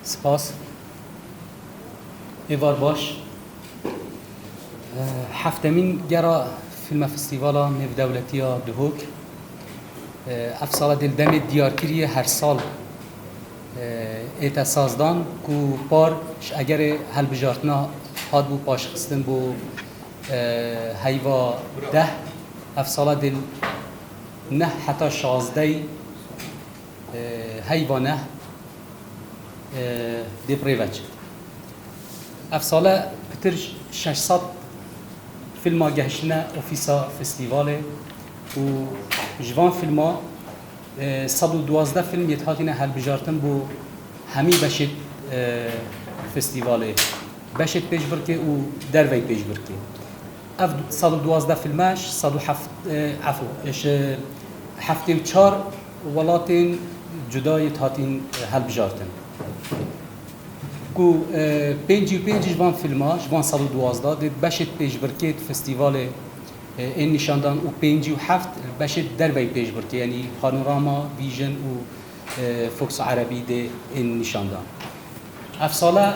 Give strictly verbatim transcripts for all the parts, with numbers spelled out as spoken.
Spas. Êvar baş. Eh, heftemîn gera Fîlme Festîvala Nêvdewletî ya Duhok. Eh, ev sala dê li demê diyarkirî ye her sal, eh, ête sazdan ku par ji egerê helbijartina hatibû paşxistin bo, eh, heyva deh. Ev sala dê neh heta şazdeh, e, heyva neh, e, dê bi rê ve çi. Ev sale pitir şeş sed filma gehiştine ofîsa festîvalê û ji van filma, e, sed û duwazdeh film yê hatine helbijartin bo hemî beşê, e, festîvalê. Beşê pêşbirkê û dervey pêşbirkê. Ev sed û duwazdeh filme ji sed û heft, e, efû, ji heftê û çar welatên cuda yê hatîn, e, helbijartin. Ku, e, pêncî û pênc ji van filma, ji van sed û duwazdeh, dê beşê pêşbirkê di festîvalê, e, ên nîşandan û pêncî û heft beşê dervey pêşbirkê, yanî Panorama, Vision û, e, Fox Erebî dê ên nîşandan. Ev sale,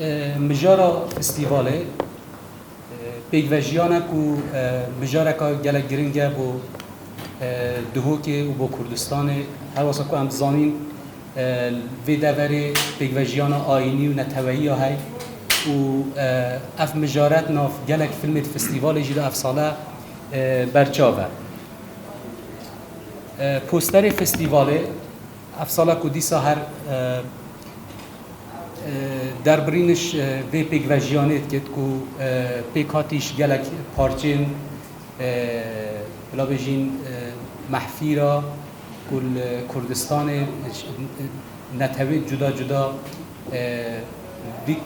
e, mijara festîvalê, e, pêkvejiyane ku, e, mijareka gelek giring e bo, e, Duhokê û bo Kurdistanê. Her wisa ku em dizanîn, e, vê deverê pêkvejiyana ayînî û neteweyî ya hey û, e, ev mijaret nav gelek filmê di festîvalê jî de ev sale, e, berçav e. E, posterê festîvalê, ev sala ku dîsa her, e, e, derbirîniş, e, vê pêkvejiyanê dikit ku, e, pêk hatî ji gelek parçên, e, bila bêjîn, e, mehfîra ku li Kurdistanê, e, netewê cuda cuda, e, vî,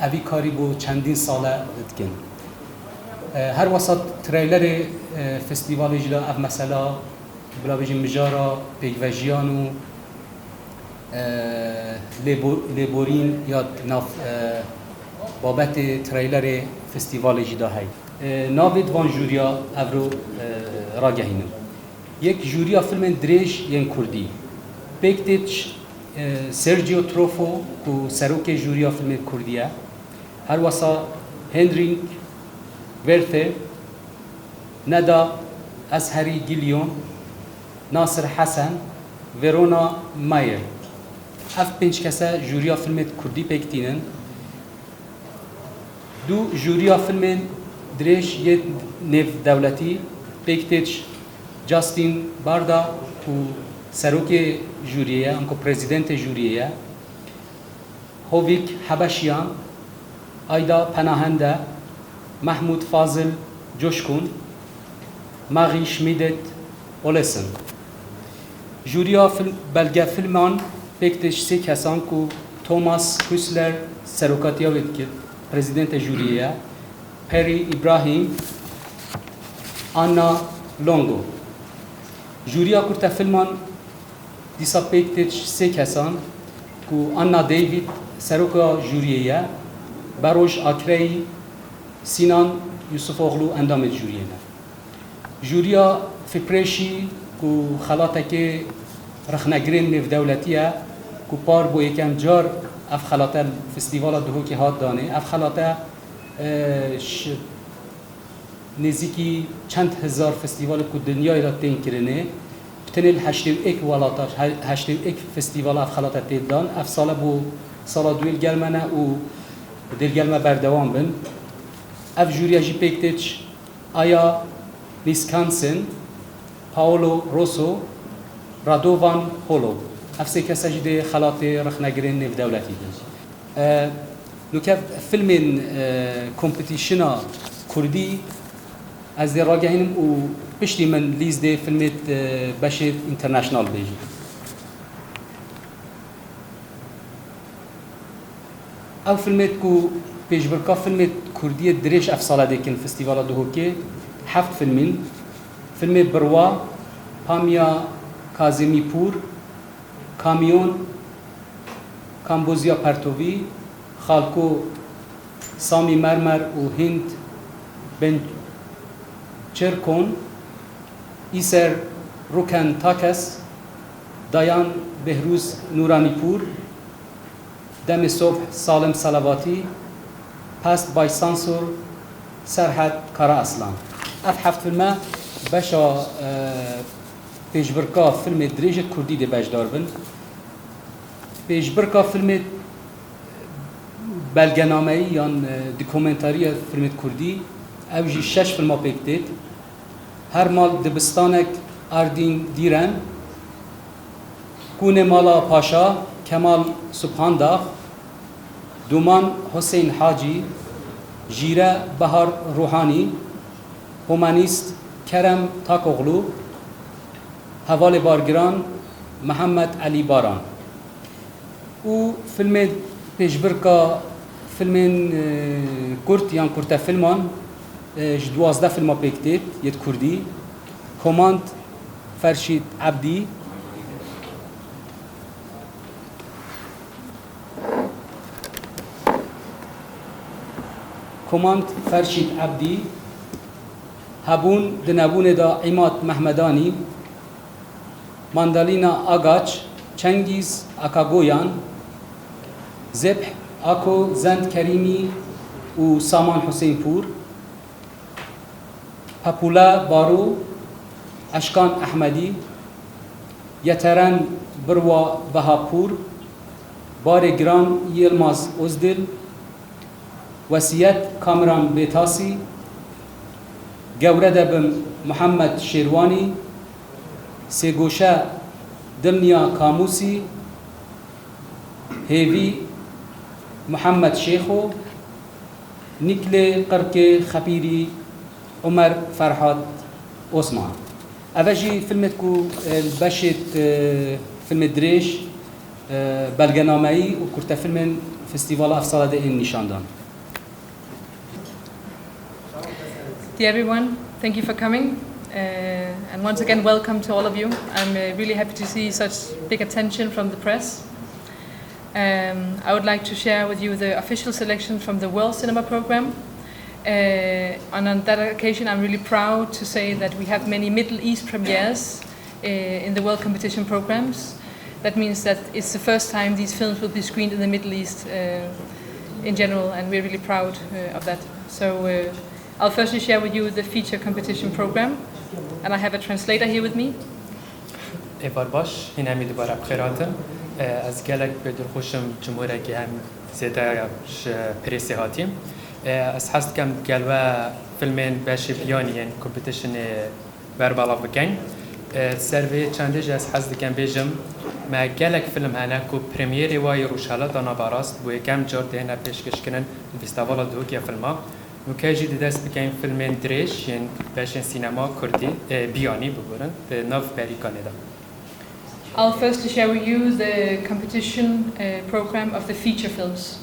evî karî bo çendîn sale dikin. E, her wisa treylerê, e, festîvalê jî de ev mesela bila bêjin mijara pêkvejiyan û, e, lêbo-, lêborîn ya di nav, e, babetê treylerê festîvalê jî de hey. E, navê di van jûriya evro, e, ragehînim. Yek jûriya filmên dirêj yên kurdî. Pêk tê, e, Sergio Trofo ku serokê jûriya filmên kurdî ye. Her wisa Henrik Werther, Neda Ezherî Gilyon, Nasir Hesen, Verona Mayer. Ev pênc kese jûriya filmê kurdî pêk tînin. Du jûriya filmên dirêj yê nêvdewletî pêk tê, Justin Barda ku serokê jûriyê ye, anku prezidentê jûriyê ye. Hovik Hebeşiyan, Ayda Penahende, Mahmut Fazil Coşkun, Marie Schmidt Olesen. Jûriya fil-, belgefilman pêk tê ji sê kesan ku Thomas Hüsler serokatiya wê dikir, prezidentê jûriyê ye, Perry Ibrahim, Anna Longo. Jûriya kurtefilman dîsa pêk tê ji sê kesan ku Anna David seroka jûriyê ye, Beroj Akreyî, Sinan Yusufoglu endamê jûriyê ne. Jûriya Fipreşî ku xelatekê rexnegirên nêvdewletî ye ku par bo yekem car ev xelate li Festîvala Duhokê hat danê. Ev xelate, e, ji nêzîkî çend hezar festîvalê ku dinyayê de tên kirinê, bi tenê li heştê û yek welata, he-, heştê û yek festîvala ev xelata tê dan. Ev sale bû sala duyê li gel me ne û dê li gel me berdewam bin. Ev jûriya jî pêk tê Aya Niskansen, Paolo Rosso, Radovan Holo. Ev sê kese jî dê xelatê rexnegirên nêvdewletî bin. E, nuke filmên, e, kompetîşina kurdî ez dê ragehînim û Piştî min lîstê filmê, e, beşê international bêjim. Ew filmê ku pêşbirka filmê kurdî yê dirêj ev sala dêkin Festîvala Duhokê, heft filmîn. Filmê Birwa, Pamiya Kazimîpûr, Kamyon, Kamboziya Pertovî, Xalko Samî Mermer û Hînd Bençirkon, Îser Ruken Takes, Dayan Behrûz Nûranîpûr, Demê Sobh Salim Salavatî, Past by Sansor Serhed Karaaslan. Ev heft filme beşa, e, pêşbirka filmê dirêjê kurdî dê beşdar bin. Pêşbirka filmê belgenameyî yan, e, dokumentarî ye filmê kurdî, ew jî şeş filma pêk têt. Her mal dibistanek Ardîn Dîren, Kûnê Mala Paşa, Kemal Subhandax, Duman Husên Hacî, Jîre Bahar Ruhanî, Humanîst Kerem Takoglu, Hevalê Bargiran Mihemed Elî Baran. Û filmê pêşbirka filmên, e, kurt yan kurtefilman, e, ji duwazdeh filma pêk têt yêt kurdî. Komand Ferşîd Ebdî. Komand Ferşîd Ebdî. Hebûn di nebûnê de Îmad Mehmedanî. Mandalina Agaç, Çengîz Akagoyan, Zebh Ako Zend Kerîmî û Saman Husênpûr, Pepûle Baro, Eşkan Ehmedî, Yeteren Birwa Behapûr, Barê Giran Yilmaz Ozdil, Wesiyet Kamiran Bêtasî, Gewre Debim Muhammed Şêrwanî, Sêgoşe Dilniya Kamûsî, Hêvî Muhammed Şêxo, Nîklê Qirkê Xepîrî Omer Ferhat Osman. Ev e jî filmêt ku, e, li beşêt, e, filmê dirêj, e, belgenameyî û kurtefilmên festîvala ev sala de ên nîşandan. Dear everyone, thank you for coming, uh, and once again, welcome to all of you. I'm, uh, really happy to see such big attention from the press. Um, I would like to share with you the official selection from the World Cinema Programme. Uh, and on that occasion, I'm really proud to say that we have many Middle East premieres, uh, in the World Competition Programmes. That means that it's the first time these films will be screened in the Middle East, uh, in general, and we're really proud, uh, of that. So, uh, I'll firstly share with you the feature competition programme, and I have a translator here with me. Êvar baş, hîn em ê dubare bi xêr hatin. E, ez gelek dilxweş im cumhûrekî hem zêde ji presê hatî. E, ez hez dikim gel we filmên beşê biyanî yên competitionê berbelav bikin. E, ser vê çendê jî ez hez dikim bêjim, me gelek film hene ku premyerê wa yê Rojhelata Naverast bo yekem car dihêne pêşkêşkirin li Festîvala Duhokê ya Filma. Nûke jî dê dest bikeyin filmên dirêj yên beşên sînema kurdî, e, biyanî biborin, di nav Berîkanê de. I'll firstly share with you the competition, uh, programme of the feature films.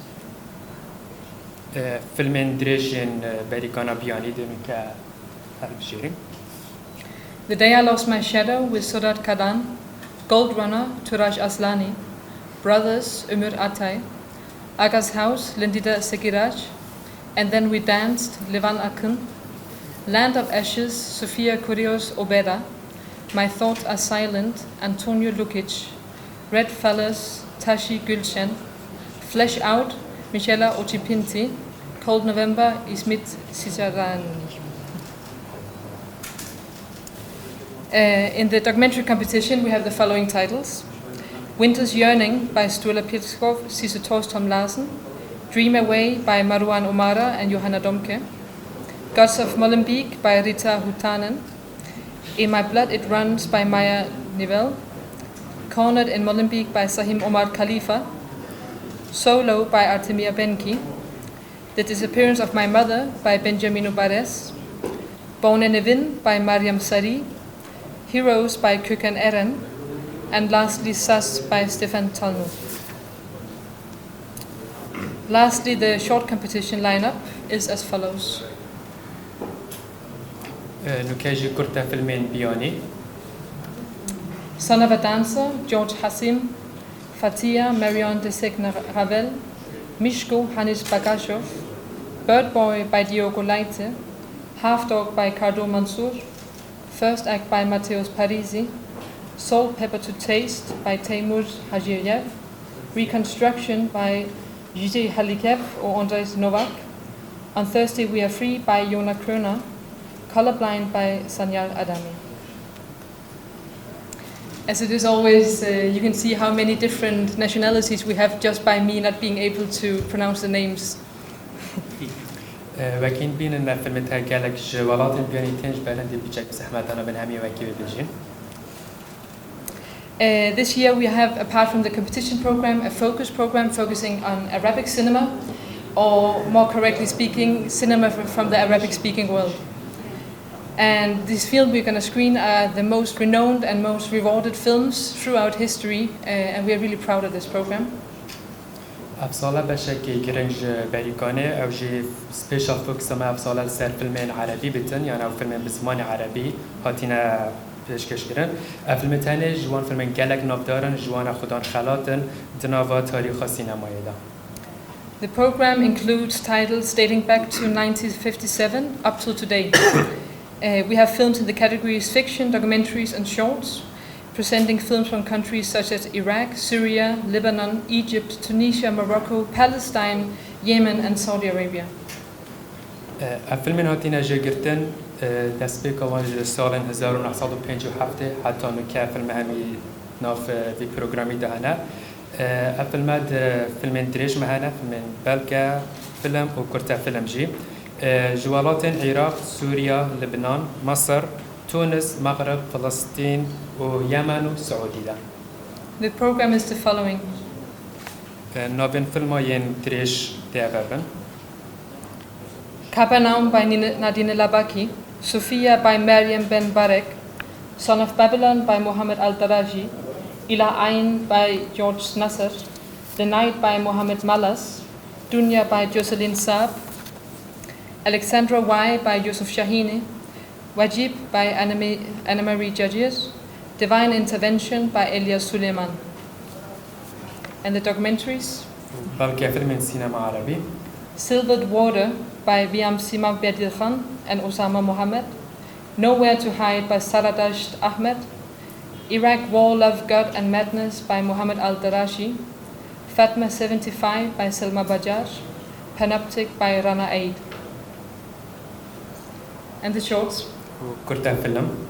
E, filmên dirêj yên, e, Berîkana biyanî dê nûke hilbijêrin. The Day I Lost My Shadow with Sedat Kadan, Gold Runner, Turaj Aslani, Brothers, Umur Atay, Aga's House, Lindida Sekiraj, And Then We Danced, Levan Akın, Land of Ashes, Sofia Kurios Obeda, My Thoughts Are Silent, Antonio Lukic, Red Fellas, Tashi Gulshen, Flesh Out, Michela Ocipinti, Cold November, İsmet Sicarani. Uh, in the documentary competition, we have the following titles: Winter's Yearning by Sturla Pieterskov, Sisse Thors Tom Larsen, Dream Away by Marwan Omara and Johanna Domke, Gods of Molenbeek by Rita Hutanen, In My Blood It Runs by Maya Nivell, Cornered in Molenbeek by Sahim Omar Khalifa, Solo by Artemia Benki, The Disappearance of My Mother by Benjamino Bares, Bone Nevin by Meryem Sarî, Heroes by Köken Eren, and lastly Sas by Stefan Talno. Lastly, the short competition lineup is as follows. Nûke jî kurte filmên biyanî. Son of a Dancer, George Hasim, Fatia, Marion de Segner Ravel, Mishko, Hannes Bagashov, Bird Boy by Diogo Leite, Half Dog by Cardo Mansour, First Act by Mateusz Parisi, Salt Pepper to Taste by Teymur Hajiryev, Reconstruction by Jide Halikev or Andres Novak, On Thursday We Are Free by Yona Kroner, Colorblind by Sanyal Adami. As it is always, uh, you can see how many different nationalities we have just by me not being able to pronounce the names. Wekî bînin me filmê te gelek ji welatên biyanî tên ji ber hindî piçek zehmet dana bin hemî wekî bibêjin. Uh, this year we have, apart from the competition program, a focus program focusing on Arabic cinema, or more correctly speaking, cinema f- from the Arabic speaking world. And this field we're going to screen are the most renowned and most rewarded films throughout history, uh, and we are really proud of this program. Ev sale beşekî giring ji Berîkanê, ew jî special fokusa me ev sale li ser filmên erebî bitin, yan ew filmên bi zimanê erebî hatine pêşkêş kirin. Ev filmê tenê ji wan filmên gelek navdar in, ji wan e Xudan Xelat in, di nava tarîxa sînemayê de. The program includes titles dating back to nineteen fifty-seven up till today. Uh, we have films in the categories fiction, documentaries, and shorts, presenting films from countries such as Iraq, Syria, Lebanon, Egypt, Tunisia, Morocco, Palestine, Yemen, and Saudi Arabia. Ev filmên hatine jêgirtin destpêka wan ji salên hezar û neh sed û pêncî û heftê heta nûke filmê hemî nav vî programî de hene. Ev filme di filmên dirêj me hene, filmên belge, film û kurte film jî. Ji welatên Iraq, Sûriya, Libnan, Misir, Tunis, Mexrib, Filistîn û Yemen û Siûdî de. The program is the following. Navên filma yên dirêj dê eve bin. Capernaum by Nine- Nadine Labaki, Sofia by Meryem Ben Barek, Son of Babylon by Mohamed Al Daraji, Ila Ain by George Nasser, The Night by Mohamed Malas, Dunya by Jocelyn Saab, Alexandra Y by Yusuf Shahini, Wajib by Anne- Annemarie Jagir, Divine Intervention by Elias Suleiman. And the documentaries? Belge filmên sînema erebî. Silvered Water by Biam Sima Bedirxan and Osama Mohamed, Nowhere to Hide by Saradasht Ahmed, Iraq War, Love, God and Madness by Mohamed Al Darashi, Fatma seventy-five by Selma Bajar, Panoptic by Rana Aid. And the shorts? Kurte film.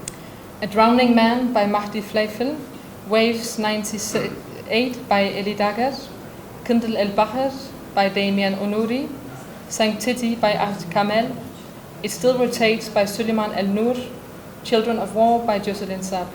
A Drowning Man by Mahdi Fleifel, Waves ninety-eight by Eli Dager, Kindle El Bahr by Damien Onuri, Sanctity by Ahmed Kamel, It Still Rotates by Suleiman El Nour, Children of War by Jocelyn Saab.